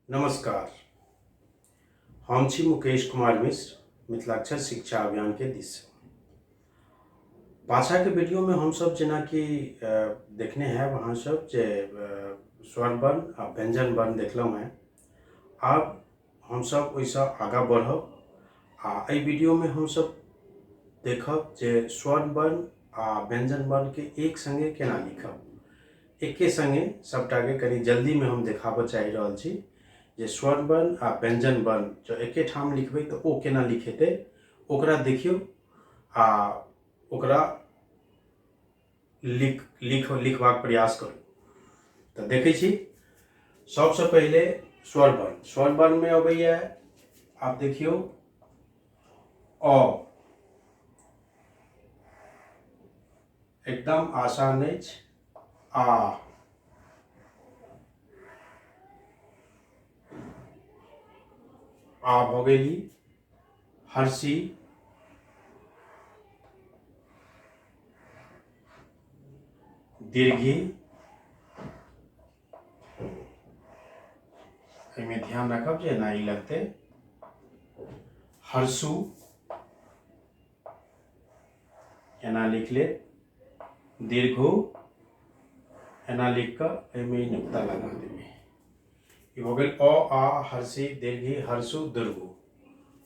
नमस्कार। हम छी मुकेश कुमार मिश्र, मिथिलाक्षर शिक्षा अभियान के दिस। पाछा के वीडियो में हम सब जेनाकि देखने हैं अहाँ सब जे स्वर वर्ण आ व्यंजन वर्ण देखलहुँ हैं। आब हम सब ओहिसँ आगाँ बढ़ब आ एहि वीडियो में हम सब देखब जे स्वर वर्ण आ व्यंजन वर्ण के एक संगे केना लिखब। एके संगे सबटाके कनि जल्दीमे हम देखाबऽ चाहि रहल छी जे स्वर वर्ण आ व्यंजन वर्ण जँ एके ठाम लिखबै तऽ ओ केना लिखेतै, ओकरा देखियौ आ ओकरा लिख लिख लिखबाक प्रयास करू। तऽ देखै छी सबसँ पहिले स्वर वर्ण। स्वर वर्णमे अबैए, आब देखियौ अ, एकदम आसान अछि। आ आ भऽ गेल ई हर्षी, दीर्घी, एहिमे ध्यान राखब जे एना ई लगतै, हर्षु एना लिख लेब, दीर्घो एना लिख कऽ एहिमे ई नुक्ता लगा देबै। ई भऽ गेल अ, आ, हर्षी, दीर्घी, हर्षु, दीर्घो।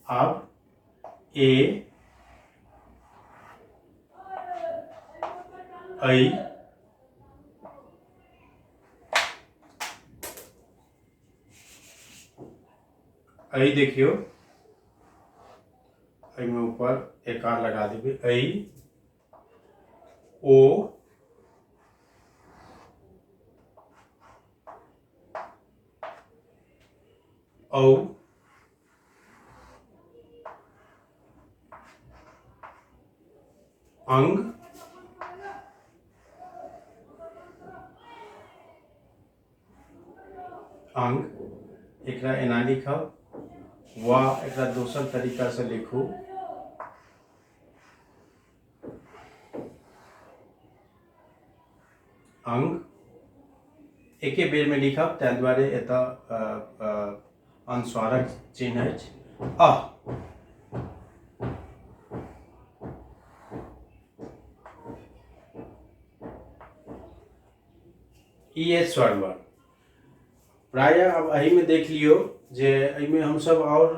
आब ए, ऐ, ऐ देखियौ एहिमे ऊपर एकार लगा देबै, ऐ, ओ, औ, अंग, अंग, एकरा एना लिखब वा एकरा दोसर तरीका से लिखू। अंग एके बेर में लिखब, ताहि दुआरे एतऽ अनुस्वारक चिन्ह अछि। अह, ई अछि स्वर वर्ण। प्रायः आब एहिमे देख लियौ जे एहिमे हमसभ आओर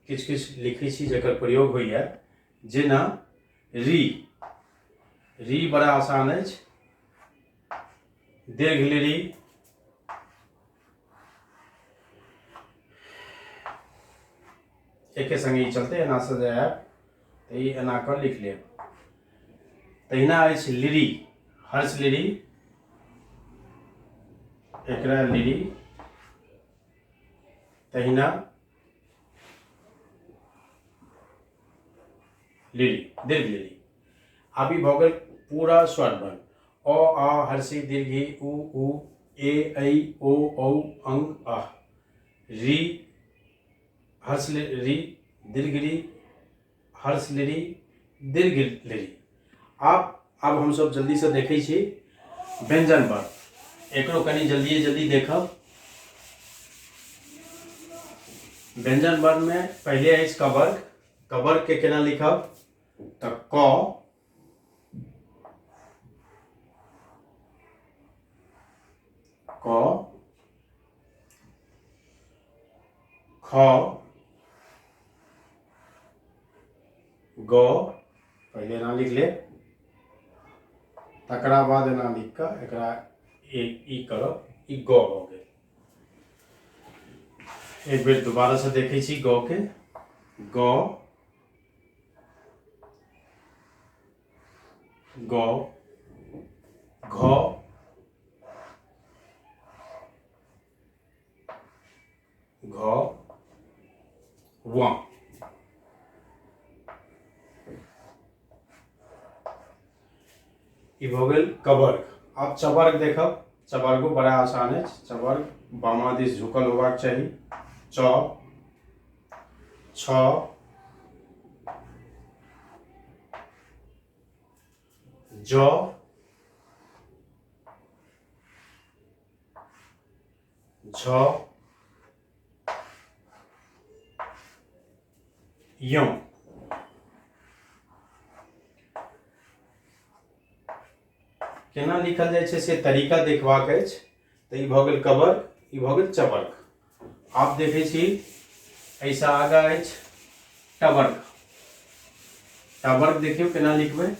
किछु किछु लिखै छी जकर प्रयोग होइए, जेना री। री बड़ा आसान अछि, दीर्घ लिरी, एके संगे ई चलते, एना से जे आयब तऽ ई एना कऽ लिख लेब। तहिना अछि लिरी, हर्ष लिरी, एकरा लिरी, तहिना लिरी, दीर्घ लिरी। आब ई भऽ गेल पूरा स्वर वर्ण। अ, आ, हर्षी, दीर्घी, उ, ऊ, ए, ऐ, ओ, औ, अंग, अह, री, हर्ष री, दीर्घ री, हर्ष लिरी, दीर्घ लिरी। आब हमसब जल्दीसँ देखै छी व्यंजन वर्ण। एकरो कनि जल्दिए जल्दी देखब। व्यंजन वर्णमे पहिले अछि कवर्ग। कवर्गके केना लिखब तऽ क, क, ख, ग, पहिले एना लिख लेब, तकरा बाद एना लिख कऽ एकरा एक ई करब, ई ग भऽ गेल। एक बेर दोबारा से देखै छी ग के, ग, ग, घ, घ, व। ई भऽ गेल कवर्ग। आब चवर्ग देखब। चवर्गो बड़ा आसान अछि। चवर्ग बामा दिस झुकल होबाक चाही। च, छ, ज, झ, य। केना लिखल जाइ छै से तरीका देखबाक अछि। तऽ ई भऽ गेल कवर्ग, ई भऽ गेल चवर्ग। आब देखै छी एहिसँ आगाँ अछि टवर्ग। टवर्ग देखियौ केना लिखबै।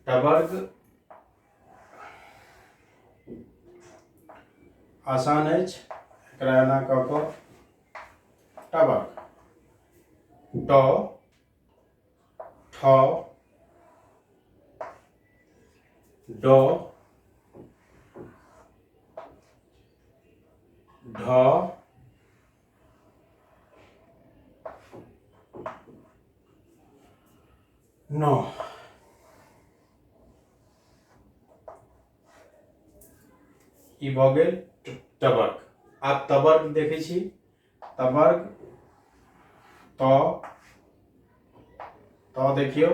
टवर्ग आसान अछि, एकरा एना कऽ कऽ टवर्ग, ट, ठ, ड, ढ, न। ई भऽ गेल टवर्ग। आब तवर्ग देखै छी। तवर्ग त, त देखियौ,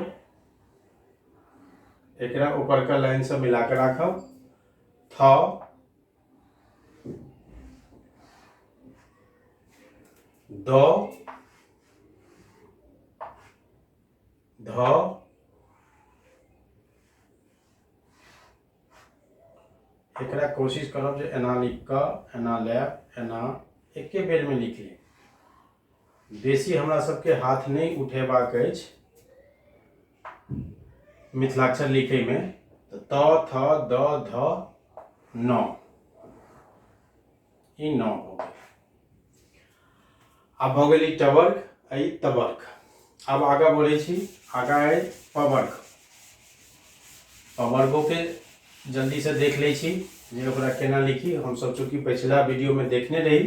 एकरा ऊपरका लाइन से मिला के राखब। थ, द, ध, एकरा कोशिश करब जे एना लिख कऽ एना लेब, एना एके बेरमे लिख लेब। बेसी हमरा सबके हाथ नहि उठेबाक अछि मिथिलाक्षर लिखैमे। तऽ त, थ, द, ध, न, ई न भऽ गेल। आब भऽ गेल ई टवर्ग आ ई तवर्ग। आब आगाँ बढ़ै छी। आगाँ अइ पवर्ग। पवर्गोके जल्दीसँ देख लै छी जे ओकरा केना लिखी। हमसब चूँकि पछिला वीडियोमे देखने रही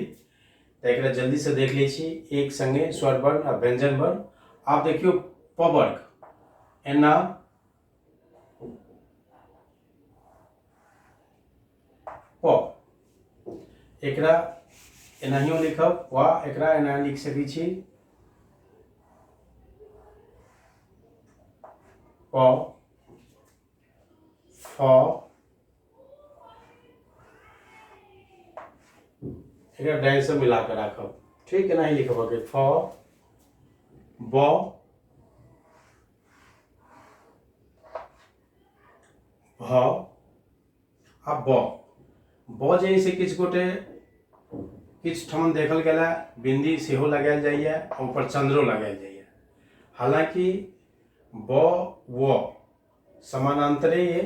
तऽ एकरा जल्दीसँ देख लै छी एक सङ्गे स्वर वर्ण आ व्यञ्जन वर्ण। आब देखियौ पवर्ग एना प, एकरा एनाहियो लिखब वा एकरा एना लिख सकै छी प, फ, एकरा डाइन से मिला कऽ राखब। ठीक, एनाही लिखबके फ, ब, भ आ ब। ब जे से किछु गोटे किछु ठाम देखल गेल है बिंदी सेहो लगायल जाइए आ ऊपर चंद्रो लगायल जाइए। हालांकि ब व समानांतरे ये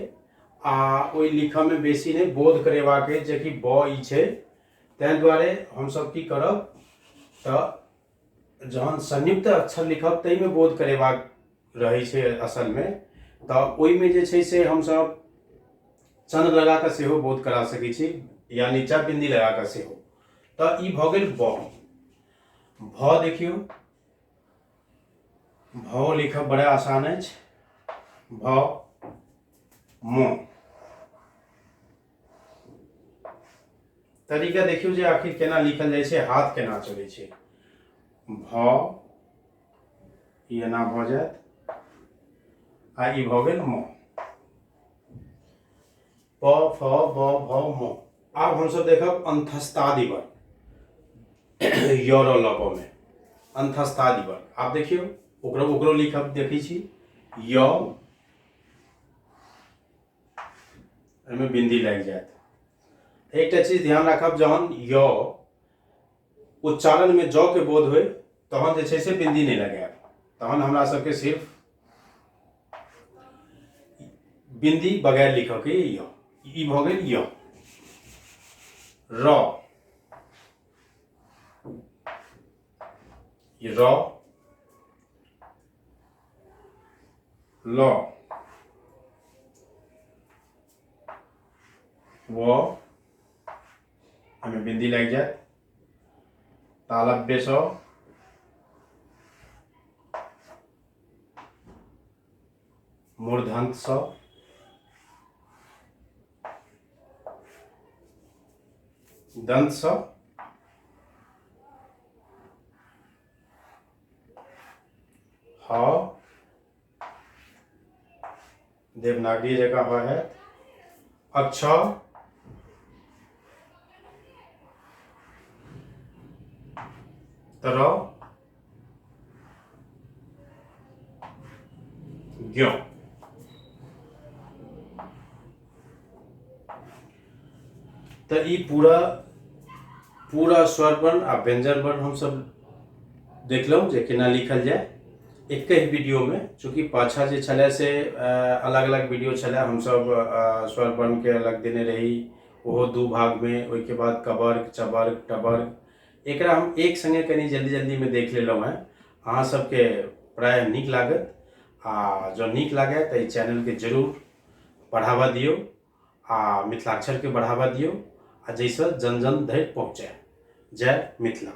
आ ओहि लिखऽमे बेसी नहि बोध करेबाक अछि जेकि ब ई छै। ताहि दुआरे हमसब की करब तऽ जहन संयुक्त अक्षर लिखब ताहिमे बोध करेबाक रहै छै असलमे, तऽ ओहिमे जे छै से हमसब चंद्र लगा कऽ सेहो बोध करा सकै छी या नीचा बिंदी लगा कऽ सेहो। तऽ ई भऽ गेल ब। भ देखियौ, भ लिखब बड़ा आसान अछि। भ, म। तरीका देखियौ जे आखिर केना लिखल जाइ छै, हाथ केना चलै छै। भ ई एना भऽ जायत आ ई भऽ गेल म। प, फ, ब, भ, म। आब हमसब देखब अंतस्तादि वर्ण, य, र, ल, ब मे अंतस्तादि वर्ण। आब देखियौ ओकरो ओकरो लिखब देखै छी। य, एहिमे बिंदी लागि जायत। एकटा चीज ध्यान राखब, जहन य उच्चारणमे ज के बोध होइ तहन जे छै से बिंदी नहि लगायब, तहन हमरा सबके सिर्फ बिंदी बगैर लिखऽके य। ई भऽ गेल य। र, र, ल, व, एहिमे बिंदी लागि जायत। तालव्य स, मूर्धन्त स, दंत स, ह, देवनागरी जकाँ ह है। अक्ष, तऽ र ज्ञ। तऽ ई पूरा पूरा स्वर वर्ण आ व्यंजन वर्ण हमसब देखलहुँ जे केना लिखल जाय एकहि वीडियोमे। चूँकि पाछाँ जे छलै से अलग अलग वीडियो छलै, हमसब स्वर वर्णके अलग देने रही, ओहो 2 भागमे, ओहिके बाद कवर्ग चवर्ग टवर्ग, एकरा हम एक सङ्गे कनि जल्दी जल्दीमे देख लेलहुँ हेँ। अहाँ सबके प्रायः नीक लागत, आ जँ नीक लागय तऽ एहि चैनलके जरूर बढ़ावा दियौ आ मिथिलाक्षरके बढ़ावा दियौ, आ जाहिसँ जन जन धरि पहुँचय। जय मिथिला।